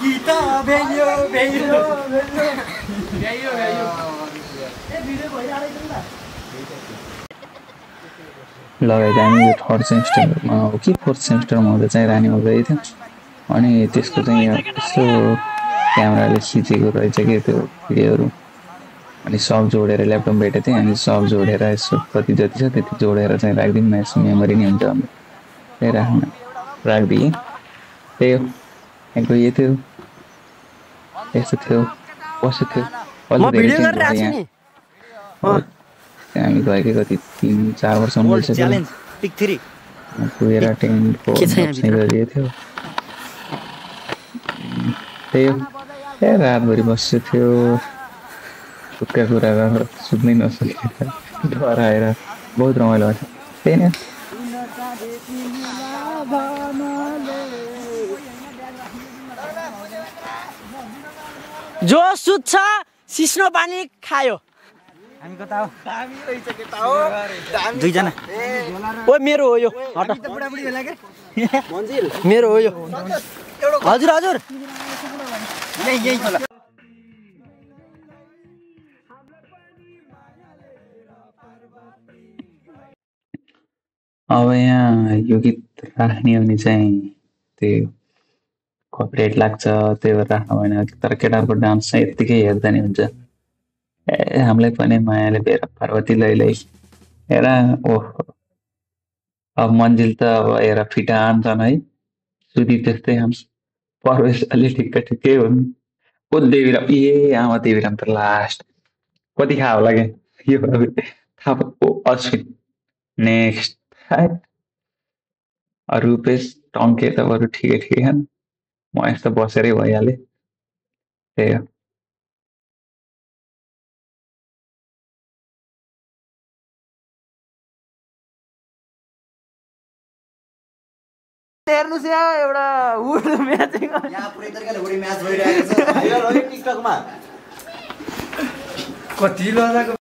गीता भेयो भेयो लगाएर हामी यो थर्ड सेमिस्टरमा हो कि फोर्थ सेमिस्टरमा हुँदा चाहिँ रानीमा गएको थियो अनि त्यसको चाहिँ यस्तो क्यामेराले खिचेको रहेछ कि त्यो भिडियोहरू अनि सब जोडेर ल्यापटप भेटेको थिएँ अनि सब जोडेर यसो कति जति छ त्यति जोडेर चाहिँ राखिदिउँ न यसो मेमोरी नै हुन्छ भने त्यही राख्न राखिदिएँ त्यही हो यहाँ गइएको थियो यस्तो थियो कसो थियो अलि धेरै चेन्ज भयो यहाँ हामी गएकै कति 3-4 वर्ष पुगेर टेन्टको गरिएको थियो त्यही हो ए रातभरि बस्छु थियो टुक्का कुरा गरेर सुत्नै नसकेर डर आएर बहुत रमाइलो भएको थियो त्यही नै जो सुत्छ सिस्नो पानी खायो हामी कता हो दुईजना ओ मेरो हो यो हट मेरो हो यो हजुर हजुर यही खोला अब यहाँ यो गीत राख्ने भने चाहिँ त्यो कपिराइट लाग्छ त्यही भएर राख्नु भएन तर केटाहरूको डान्स चाहिँ यत्तिकै हेर्दा नि हुन्छ ए हामीलाई पनि मायाले बेर पार्वती लैलै हेर ओहो अब मन्जिल त अब हेर फिटा आन्छन् है सुधी त्यस्तै हाम परवेश अलि ठिक्कै हुन् ओ देवीराम ए आमा देवीराम त लास्ट कति खा होला क्या यो थाहा ओ अश्विन नेक्स्ट रूपेश टङ्के त बरु ठिकै छन् म यस्तो बसेरै भइहालेँ त्यही हो हेर्नुस् यहाँ एउटा वुड म्याच यहाँ पुरै तरिकाले वुड म्याच भइरहेको छ भाइरल हो टिकटकमा कति लजाको